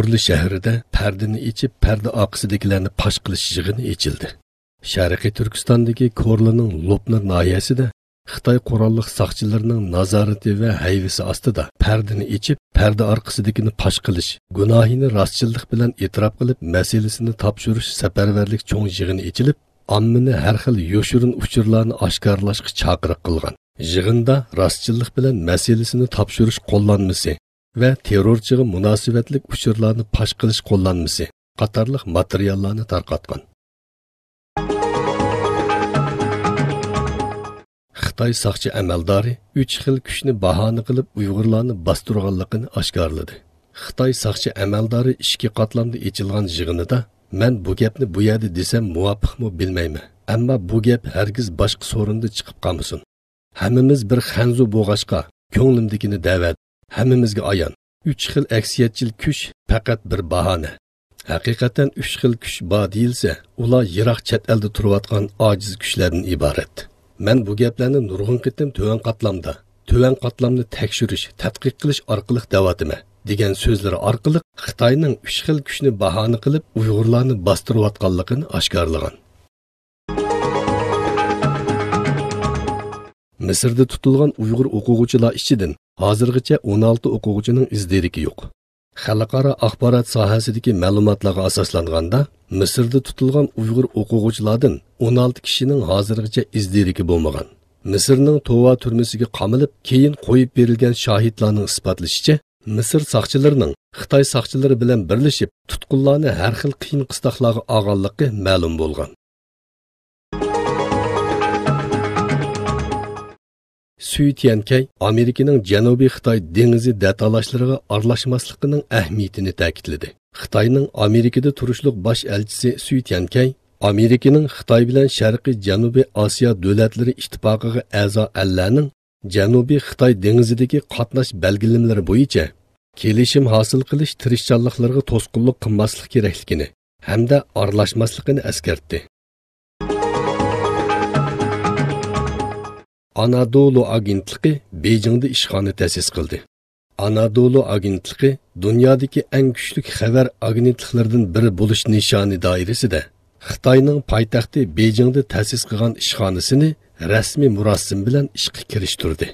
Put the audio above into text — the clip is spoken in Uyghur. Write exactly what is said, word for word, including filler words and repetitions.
كورلا شەھىرىدە پەردىنى ئېچىپ، پەردە ئارقىسىدىكىلەرنى پاش قىلىش يىغىنى ئېچىلدى. شەرقىي تۈركىستاندىكى كورلىنىڭ لوپنۇر ناھىيەسىدە خىتاي قوراللىق ساقچىلىرىنىڭ نازارىتى ۋە ھەيۋىسى ئاستىدا پەردىنى ئېچىپ، پەردە ئارقىسىدىكىنى پاش قىلىش، گۇناھىنى راستچىللىق بىلەن ئېتىراپ قىلىپ، مەسىلىسىنى تاپشۇرۇش سەپەرۋەرلىك چوڭ يىغىنى ئېچىلىپ، ئاممىنى ھەر خىل يوشۇرۇن ئۇچۇرلارنى ئاشكارىلاشقا چاقىرىق قىلغان. يىغىندا راستچىللىق بىلەن مەسىلىسىنى تاپشۇرۇش قوللانمىسى ۋە تېررورچىغا مۇناسىۋەتلىك ئۇچۇرلارنى پاش قىلىش قوللانمىسى قاتارلىق ماتېرىياللارنى تارقاتقان. خىتاي ساقچى ئەمەلدارى ئۈچ خىل كۈچنى باھانە قىلىپ ئۇيغۇرلارنى باستۇرغانلىقىنى ئاشكارىلىدى. خىتاي ساقچى ئەمەلدارى ئىچكى قاتلامدا ئېچىلغان يىغىنىدا، مەن بۇ گەپنى بۇ يەردە دېسەم مۇۋاپىقمۇ بىلمەيمەن، ئەمما بۇ گەپ ھەرگىز باشقا سورۇندا چىقىپ قالمىسۇن. ھەممىمىز بىر خەنزۇ بولغاچقا، كۆڭلۈمدىكىنى دەۋەردىم. ھەممىمىزگە ئايان، ئۈچ خىل ئەكسىيەتچىل كۈچ پەقەت بىر باھانە. ھەقىقەتەن ئۈچ خىل كۈچ بار دېيىلسە، ئۇلار يىراق چەت ئەلدە تۇرۇۋاتقان ئاجىز كۈچلەردىن ئىبارەت. مەن بۇ گەپلەرنى نۇرغۇن قېتىم تۆۋەن قاتلامدا، تۆۋەن قاتلامنى تەكشۈرۈش، تەتقىق قىلىش ئارقىلىق دەۋاتىمەن، دېگەن سۆزلىرى ئارقىلىق خىتاينىڭ ئۈچ خىل كۈچنى باھانە قىلىپ ئۇيغۇرلارنى باستۇرۇۋاتقانلىقىنى ئاشكارىلىغان. مىسىردا تۇتۇلغان ئۇيغۇر ئوقۇغۇچىلار ئىچىدىن ھازىرغىچە ئون ئالتە ئوقۇغۇچىنىڭ ئىز دېرىكى يوق. خەلقئارا ئاخبارات ساھەسىدىكى مەلۇماتلارغا ئاساسلانغاندا، مىسىردا تۇتۇلغان ئۇيغۇر ئوقۇغۇچىلاردىن ئون ئالتە كىشىنىڭ ھازىرغىچە ئىز دېرىكى بولمىغان. مىسىرنىڭ توۋا تۈرمىسىگە قامىلىپ، كېيىن قويۇپ بېرىلگەن شاھىتلارنىڭ ئىسپاتلىشىچە، مىسىر ساقچىلىرىنىڭ خىتاي ساقچىلىرى بىلەن بىرلىشىپ، تۇتقۇنلارنى ھەر خىل قىيىن قىستاقلارغا ئالغانلىقى مەلۇم بولغان. سۈي تيەنكەي ئامېرىكىنىڭ جەنۇبىي خىتاي دېڭىزى دەتالاشلىرىغا ئارىلاشماسلىقىنىڭ ئەھمىيىتىنى تەكىتلىدى. خىتاينىڭ ئامېرىكىدا تۇرۇشلۇق باش ئەلچىسى سۈي تيەنكەي ئامېرىكىنىڭ خىتاي بىلەن شەرقىي جەنۇبىي ئاسىيا دۆلەتلىرى ئىتتىپاقىغا ئەزا ئەللەرنىڭ جەنۇبىي خىتاي دېڭىزىدىكى قاتناش بەلگىلىمىلىرى بويىچە كېلىشىم ھاسىل قىلىش تىرىشچانلىقلىرىغا توسقۇنلۇق قىلماسلىق كېرەكلىكىنى ھەمدە ئارىلاشماسلىقىنى ئەسكەرتتى. ئانادولۇ ئاگېنتلىقى بېيجىڭدا ئىشخانا تەسىس قىلدى. ئانادولۇ ئاگېنتلىقى دۇنيادىكى ئەڭ كۈچلۈك خەۋەر ئاگېنتلىقلىرىدىن بىرى بولۇش نىشانى دائىرىسىدە خىتاينىڭ پايتەختى بېيجىڭدا تەسىس قىلغان ئىشخانىسىنى رەسمىي مۇراسىم بىلەن ئىشقا كىرىشتۈردى.